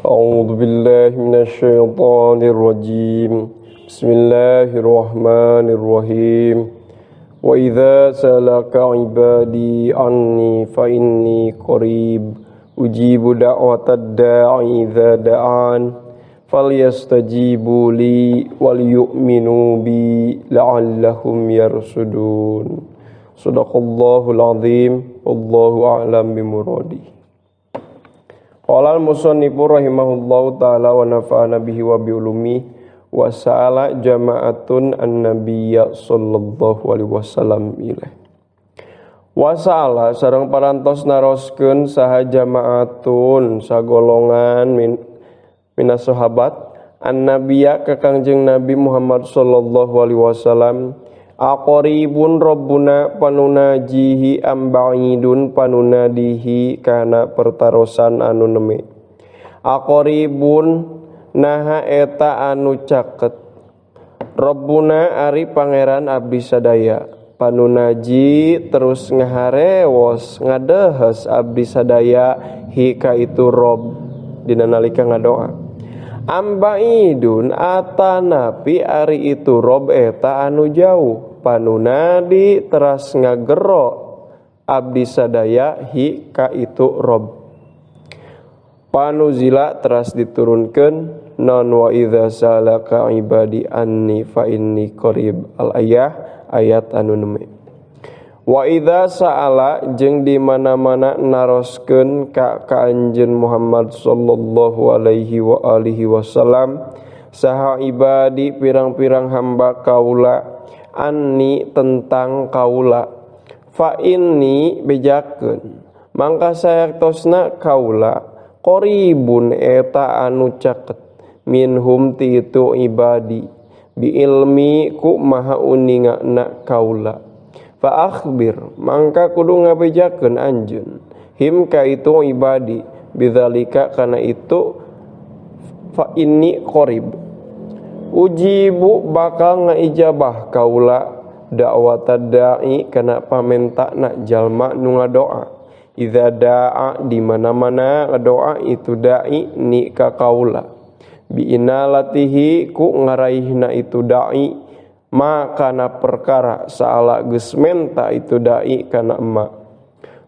أعوذ بالله من الشيطان الرجيم. بسم الله الرحمن الرحيم. وإذا سألك عبادي عني فإني قريب أجيب دعوة الداعي إذا دعان فليستجيبوا لي وليؤمنوا بي لعلهم يرشدون. صدق الله العظيم. والله أعلم بمراده. Qala al-musannifu rahimahullahu ta'ala wa nafa'ana bihi wa bi ulumi wa sa'ala jama'atun an-nabiyya sallallahu alaihi wasallam ilaih. Wa sa'ala sareng parantos naroskeun saha jama'atun sagolongan minas sahabat an-nabiyya ka Kangjeng Nabi Muhammad sallallahu alaihi wasallam aqribun rabbuna panunajihi am ba'idun panunadihi kana pertarosan anu neme. Aqribun naha eta anu caket Rabbuna ari pangeran abdi sadaya panunaji terus ngaharewos ngadehes abdi sadaya hi ka itu Rob dina nalika ngadoa. Am ba'idun atanapi ari itu Rob eta anu jauh panunadi teras ngagero abdi sadaya hi ka itu Rob. Panuzila teras diturunkeun non wa idza salaka ibadi anni fa inni qarib al ayah ayat anu neme. Wa idza sa'ala jeung di mana-mana naroskeun ka anjeun Muhammad sallallahu alaihi wa alihi wasallam saha ibadi pirang-pirang hamba kaula anni tentang kaula fa inni bejakeun mangka sayaktosna kaula qaribun eta anu caket minhum ti itu ibadi bi ilmi ku maha uningana kaula fa akhbir mangka kudu ngabejakeun anjeun him ka itu ibadi bidzalika kana itu fa inni qarib ujibu bakal ngaijabah kaula dakwata da'i kana pamentana jalma nu ngadoa idza da'a di mana-mana ngadoa itu da'i ni ka kaula bi inalatihi ku ngaraihna itu da'i makana perkara saala geus menta itu da'i kana emak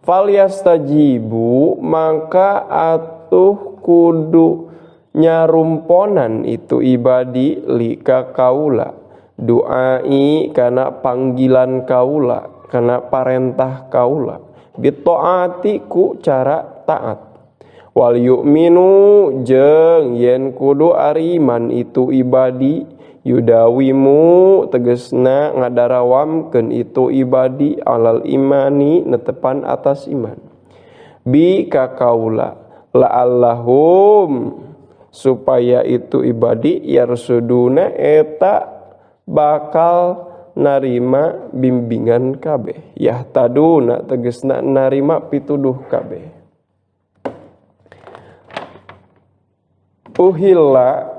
falyastajibu mangka atuh kudu nyarumponan itu ibadi lika kaula duai kana panggilan kaula kana parentah kaula bitaati ku cara taat wal yu'minu jeung yen kudu ariman itu ibadi yudawimu tegesna ngadarawamkeun itu ibadi alal imani netepan atas iman bi ka kaula la'allahum supaya itu ibadi yarsuduna eta bakal narima bimbingan kabeh yahtaduna tegesna narima pituduh kabeh. Uhilla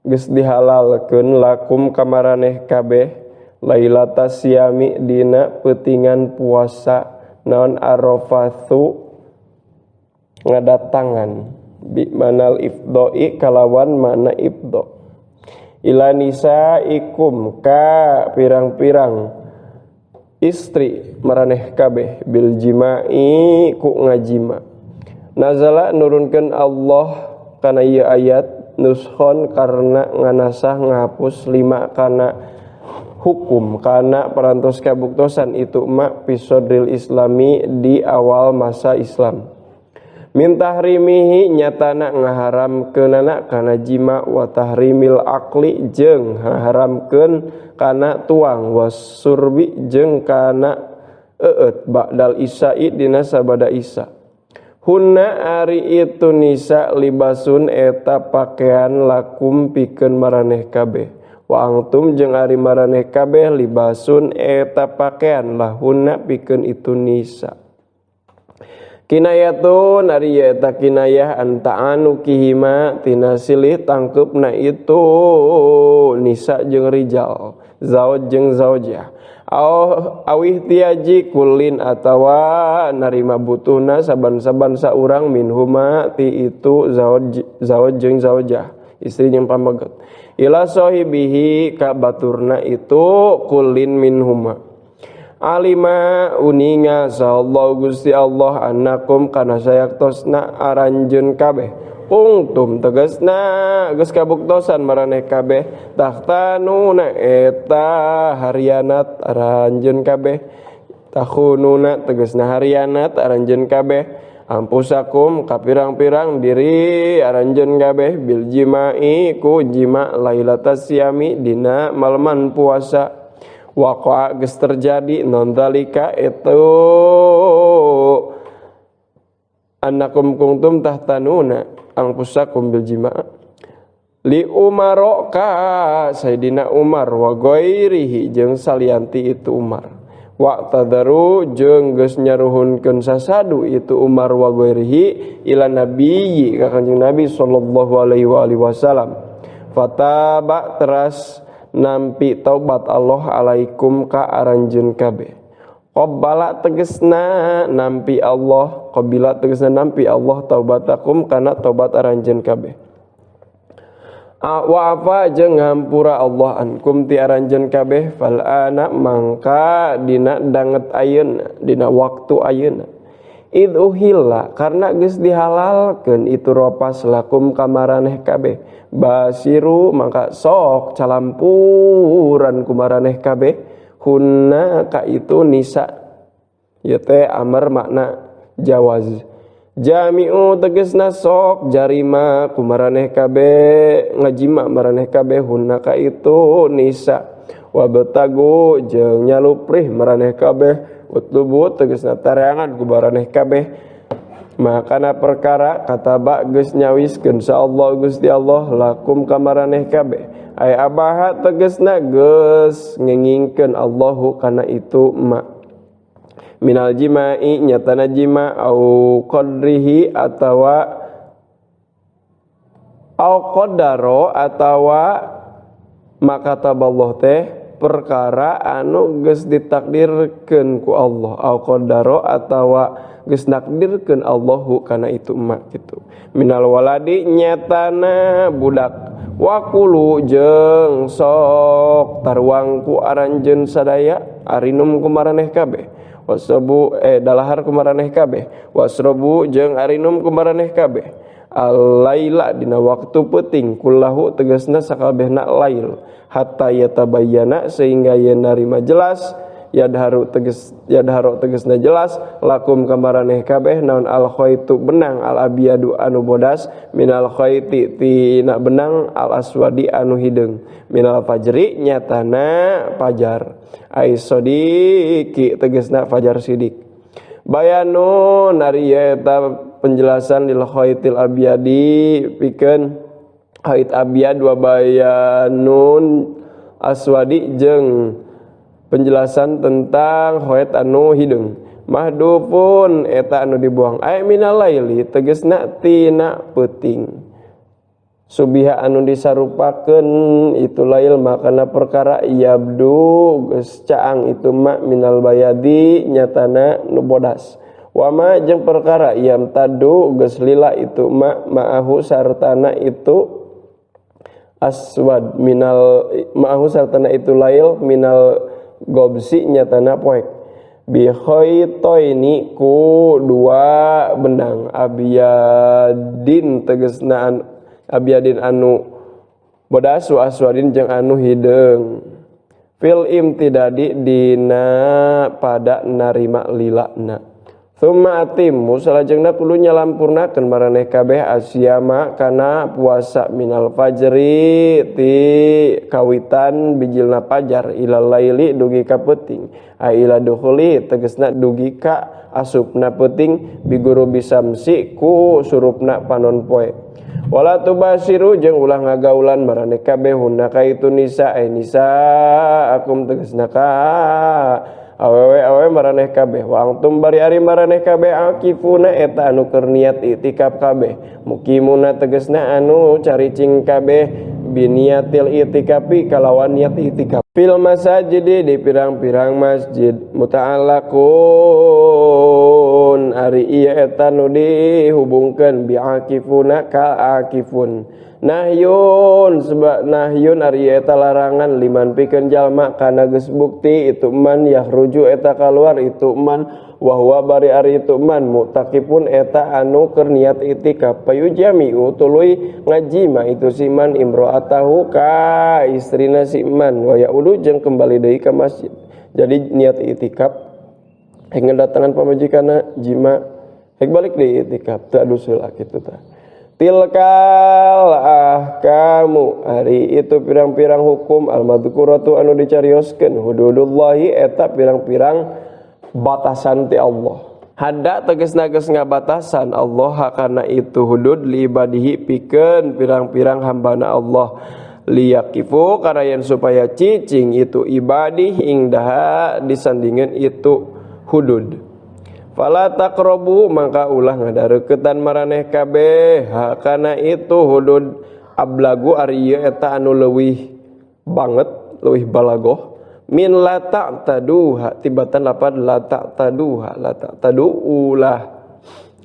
geus dihalalkeun lakum kamaraneh kabeh lailata siami dina peutingan puasa naon arrafathu ngadatangan bi manal ifdoi kalawan mana ifdo ila nisaikum ka pirang-pirang istri maraneh kabeh bil jima'i ku ngajima. Nazala nurunkeun Allah kana ieu ayat nushon karena nganasah ngahapus lima kana hukum kana parantos kabuktosan itu ma pisodril islami di awal masa Islam. Min tahrimihi nyatana ngaharamkeunana kana jima wa tahrimil akli jeung ngaharamkeun kana tuang wasurbi jeung kana eueut ba'dal isya'i dina sabada isya. Hunna ari itu nisa libasun eta pakaian lakum pikeun maraneh kabeh wa angtum jeung ari maraneh kabeh libasun eta pakaian lahunna pikeun itu nisa. Kinayatun ari eta kinayah anta'anu kihima tina silih tangkeupna itu nisa jeung rijal zauj jeung zaujah. Awih tiaji kulin atawa narima butuhna saban-saban saurang minhuma ti itu zawaj, zawaj jeung zaujah, istri jeung pameget, ila sahibihi ka baturna itu kulin minhuma. Alima uninga saha Gusti Allah annakum kana sayaktosna aranjeun kabeh, kuntum tegasna geus kabuktosan maraneh kabeh, takhtanuna eta harianat aranjeun kabeh, takhununa tegasna harianat aranjeun kabeh, ampusakum ka pirang-pirang diri aranjeun kabeh, bil jima'i ku jima, lailatas siami dina malaman puasa. Waqa'a geus terjadi non zalika itu annakum kuntum tahtanuna anfusakum bil jima' li Umar ka Sayyidina Umar, wa ghairihi jeung salianti itu Umar, wa tadaru jeung geus nyaruhunkeun sasadu itu Umar wa ghairihi ila nabiyyi ka Kanjeng Nabi sallallahu alaihi wa alihi wasallam. Fataba teras nampi taubat Allah alaikum ka aranjeun kabeh. Qabbala tegesna nampi Allah, qabila tegesna nampi Allah taubatakum kana taubat aranjeun kabeh. Wa afa jeung ngampura Allah ankum ti aranjeun kabeh. Fal ana mangka dina danget ayeuna, dina waktu ayeuna, id uhilla karena geus dihalalkeun itu ropas lakum kamaraneh kabeh, basiru mangka sok calampuran kumaraneh kabeh hunna ka itu nisa. Ieu teh amar makna jawaz. Jami'u tegesna sok jarima kumaraneh kabeh, ngajima maraneh kabeh hunna ka itu nisa. Wabtagu jeung nyaluprih maraneh kabeh, utlubu tegesna tareangan kumaraneh kabeh, makana perkara kataba geus nyawiskeun sa Allah Gusti Allah lakum kamaraneh kabeh. Ay abaha tegesna geus ngengingkeun Allahu kana itu ma minal jima'i nyatana jima, au qadrihi atawa au qadaro atawa makataballah teh perkara anu geus ditakdirkeun ku Allah, au qadaro atawa geus nakdirkeun Allahu kana itu emak gitu, minal waladi nyatana budak. Wakulu jeung sok taruang ku aranjeun sadaya, arinum ku maraneh kabeh, wasrobu dalahar ku maraneh kabeh, wasrobu jeung arinum ku maraneh kabeh, al-laila dina waktu peuting, kullahu tegasna sakabehna lail, hatta yatabayyana sehingga yen narima jelas, yadharu tegas, yadharu tegasna jelas, lakum kamaraneh kabeh naon al khaitu benang, al abyadu anu bodas, minal khaiti tina benang, al aswadi anu hideung, minal fajri nyatana fajar, ai sodiki tegasna fajar sidik. Bayanun ari eta penjelasan lil khaitil abyadi pikeun khait abyad, wa bayanun aswadi jeung penjelasan tentang khait anu hideung. Mahdufun eta anu dibuang, ay minal laili tegesna tina peuting, subiha anu disarupakeun itu lail makana perkara yabdu geus caang itu ma minal bayadi nyatana nu bodas, wama jeung perkara yam tadu geus lila itu ma ma'ahu sartana itu aswad, minal ma'ahu sartana itu lail minal gobsi nyatana poek, bi khaytaini ku dua benang, abyadin tegesna abyadin anu bodas, wa aswadin jeung anu hideung, fil imtidadi dina pada narima lilana. Thumma atimmu salajengna kudu nyalampurnakeun maraneh kabeh asyama kana puasa minal fajri ti kawitan bijilna fajar ilal laili dugi ka peuting, ai ila dukhuli tegesna dugi ka asupna peuting, biguru bisamsi ku surupna panon poe. Wala tubasiru jeung ulah ngagaulan maraneh kabeh hunna ka itu nisa, ai nisa akum tegesna ka awewe awewe maraneh kabeh, wa antum bari ari maraneh kabeh akifuna eta anu keur niat itikaf kabeh, mukimuna tegesna anu caricing kabeh, biniatil itikafi kalawan niat itikaf. Fil masajidi di pirang-pirang masjid muta'allaqun ari ieu eta nu dihubungkeun bi'akifuna ka akifun. Nahyun sebab nahyun ari eta larangan liman pikeun jalma kana geus bukti itu man yahruju eta kaluar itu man wa huwa bari ari itu man mutakifun eta anu keur niat itikaf payujami'u tuluy ngajima itu si man imro'atahu ka istrina si man wa ya'udu jeung kembali deui ka masjid. Jadi niat itikaf hek ngedatangan pamajikanna jima hek balik deui itikaf teu adu heula kitu tah. Tilkal ahkamu ari itu pirang-pirang hukum al-madhkuratu anu dicarioskeun hududullahi eta pirang-pirang batasan ti Allah. Hada tegasna geus ngabatasan Allah kana itu hudud li ibadihi pikeun pirang-pirang hambana Allah liyaqifu karayan supaya cicing itu ibadih ingdaha disandingan itu hudud. Fala taqrabu mangka ulah ngadareukeutan maraneh kabeh kana itu hudud ablagu ari ieu eta anu leuwih banget leuwih balagoh min la ta'taduha tibatan lapad la ta'taduha la ta'tadu ulah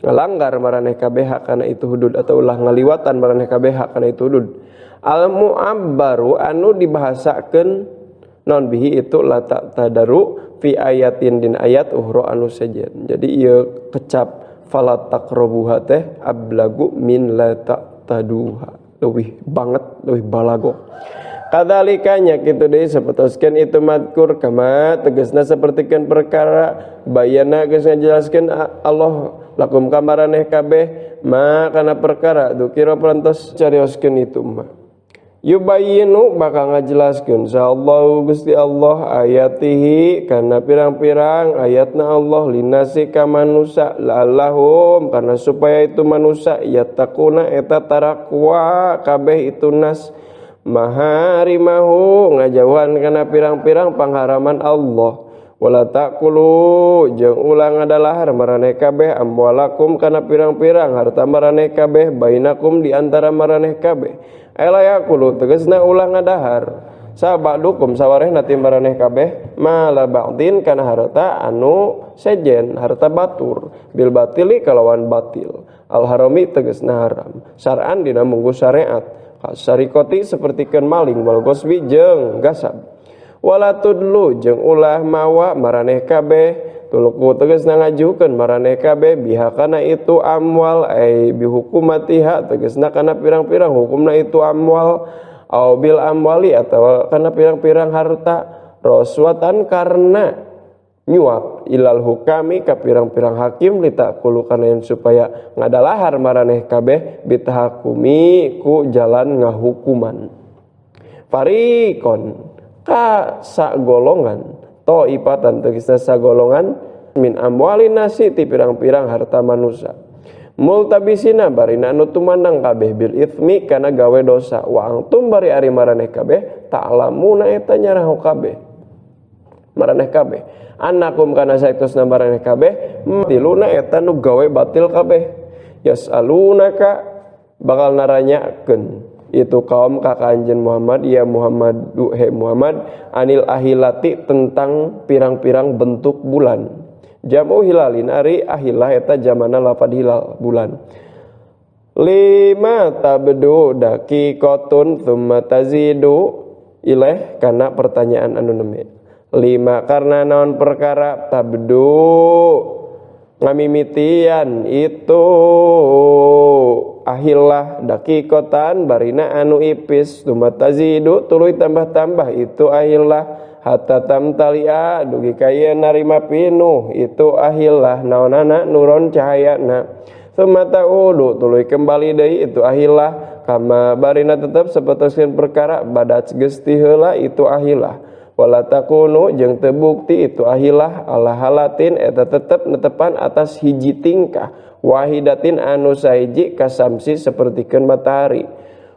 ngalanggar maraneh kabeh kana itu hudud atau ulah ngaliwatan maraneh kabeh kana itu hudud al mu'abbaru anu dibahasakeun non bihi itu la ta'tadaru fi ayatin din ayat uhro anu sejen. Jadi ieu kecap fala taqrabuha teh ablagu min la ta'taduha leuwih banget leuwih balago. Kadzalika nya kitu deui sapertoskeun itu madkur kama tegasna sapertikeun perkara bayana geus ngajelaskeun Allah lakum ka maraneh kabeh ma kana perkara dukira parantos carioskeun itu mah. Yubayyinu bakal ngajelaskeun insyaallah Gusti Allah ayatihi kana pirang-pirang ayatna Allah linasi ka manusa la'allahum karena supaya itu manusa yattaquna eta tarakwa kabeh itu nas maharimahu ngajauhan kana pirang-pirang pangharaman Allah wala taqulu jeung ulah ngadalahar maraneh kabeh amwalakum kana pirang-pirang harta maraneh kabeh bainakum di antara maraneh kabeh ela yaqulu tegasna ulah ngadahar sabadukum sawarehna ti maraneh kabeh mala ba'din kana harta anu sejen harta batur bil batili kalawan batil al harami tegasna haram syar'an dina munggu syariat kasarikoti sapertikeun maling wal gosbi jeung gasab wala tudlu jeung ulah mawa maraneh kabeh tuluku tegasna ngajukeun maraneh kabeh biha kana itu amwal ai bihukumatiha tegasna kana pirang-pirang hukumna itu amwal au bil amwali atawa kana pirang-pirang harta roswatan karena nyuap ilal hukami ka pirang-pirang hakim litakulu kana yen supaya ngadalahar maraneh kabeh bitahakumi ku jalan ngahukuman farikon ka sagolongan ta'ifatan tegasna sagolongan min amwalin nasi ti pirang-pirang harta manusia multabisina barina anu tumandang kabeh bil itsmi kana gawe dosa wa antum bari ari maraneh kabeh ta'lamuna eta nyaraho kabeh maraneh kabeh annakum kana saektosna maraneh kabeh tiluna eta nu gawe batil kabeh yasalunaka bakal naranyakeun itu kaum ka kanjeng Muhammad ya Muhammad he Muhammad anil ahilati tentang pirang-pirang bentuk bulan jamu hilalin ari ahilah eta jamana lafad hilal bulan lima tabdu daqiqatun tsumma tazidu ilaih kana pertanyaan anu neme lima karena naon perkara tabdu ngamimitian itu ahillah daqiqatan barina anu ipis tsumma tazidu tuluy tambah-tambah itu ahillah hatta tamtalia dugi ka ieu narima pinuh itu ahillah naonana nuron cahayana tsumma ta'udu tuluy kembali deui itu ahillah kama barina tetep sapertoskeun perkara badat geus ti heula itu ahillah wala takunu jeung teu bukti itu ahilah ala halatin eta tetep netepan atas hiji tingkah wahidatin anu sahiji kasamsi sapertikeun matahari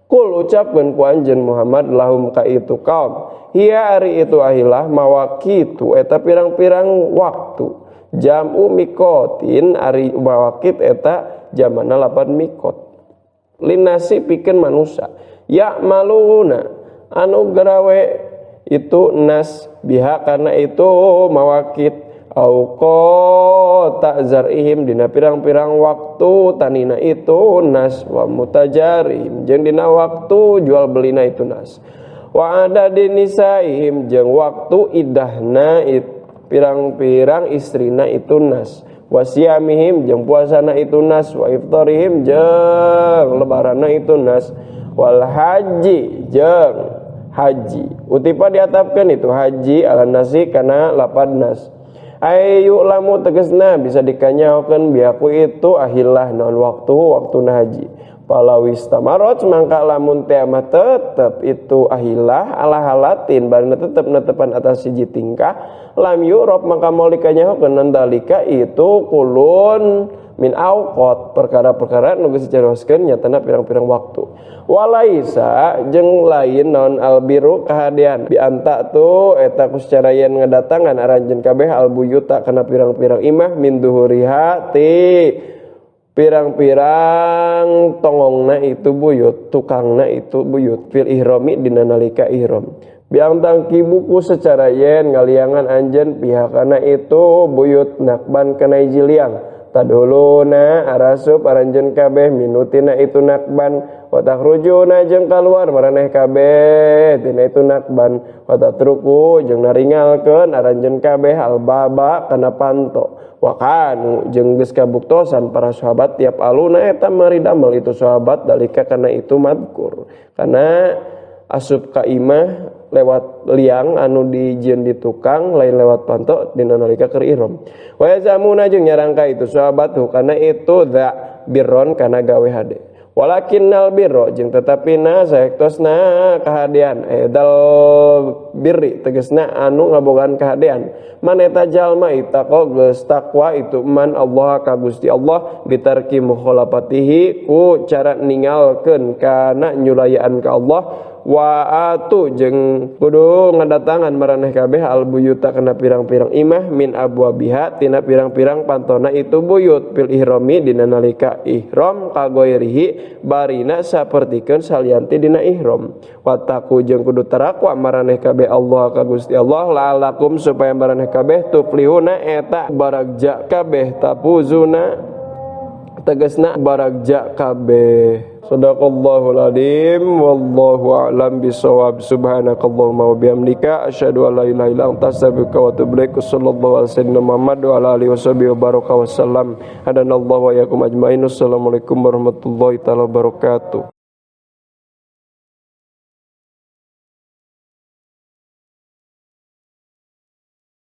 kul ucapkeun ku anjeun Muhammad lahum ka itu kaum hiya ari itu ahilah mawaqitu eta pirang-pirang waktu jam'u mikotin ari mawaqit eta jamana lapan mikot linasi pikeun manusia ya maluna anu gerawe itu nas biha karena itu mawakit auqata zarihim dina pirang-pirang waktu tanina itu nas wa mutajarihim jeung dina waktu jual belina itu nas wa adadin nisaihim jeung waktu idahna pirang-pirang istrina itu nas wa siyamihim jeung puasana itu nas wa iftarihim jeung lebaranna itu nas wal haji jeung haji utipa diatapkeun itu haji ala nasi kana lapad nas ayu lamu tegesna bisa dikanyahokeun biaku itu ahillah naon waktu waktuna haji palawis tamarot mangka lamun teh mah tetep itu ahillah ala halatin barina tetep netepan atas hiji tingkah lam yurab mangka moal dikanyahokeun nandalika itu kulun min awqat perkara-perkara nu geus dicaroskeun nyatana pirang-pirang waktu walaisa jeung lain naon albiru kahadean bi anta tu eta ku secara yen ngadatangan aranjeun kabeh albuyuta kana pirang-pirang imah min duhuriha ti pirang-pirang tongongna itu buyut tukangna itu buyut fil ihrami dina nalika ihram biang tangki buku secara yen ngaliangan anjeun pihakana itu buyut nakban kana hiji liang taduluna arasup aranjeun kabeh minutina itu nakban wa takhrujuna jeung kaluar maraneh kabeh tina itu nakban wa tatruku jeung naringalkeun aranjeun kabeh albaba kana panto wa kanu jeung geus kabuktosan para sahabat tiap aluna eta mari damel itu sahabat dalika kana itu madkur kana asup ka imah lewat liang anu dijieun di tukang lain lewat panto dina nalika keur ihram wa yazamuna jeung nyarangka itu sahabat kana itu dza birron kana gawe hade walakinnal birro jeung tetapina saektosna kahadean edal birri tegesna anu ngabogaan kahadean man eta jalma itaqa geus takwa itu man Allah ka Gusti Allah bitarki mukhalafatihi ku cara ningalkeun kana nyulayaan ka Allah wa atu jeung kudu ngadatangan maraneh kabeh albuyuta kana pirang-pirang imah min abwabiha tina pirang-pirang pantona itu buyut fil ihrami dina nalika ihram kagoirihi barina sapertikeun salianti dina ihram wattaqu jeung kudu tarakwa maraneh kabeh Allah ka Gusti Allah la'alakum supaya maraneh kabeh tuflihuna eta baragja kabeh tapuzuna tegasna baragja kabeh. Sadaqallahul adzim wallahu a'lam bissawab. Subhanakallahumma wa bihamdika asyhadu an la ilaha illa anta astaghfiruka wa atubu ilaik. Sallallahu alaihi wasallam Muhammad wa ala alihi washabihi wa baraka wasallam. Hadanallahu wa iyyakum ajmain. Assalamualaikum warahmatullahi taala wabarakatuh.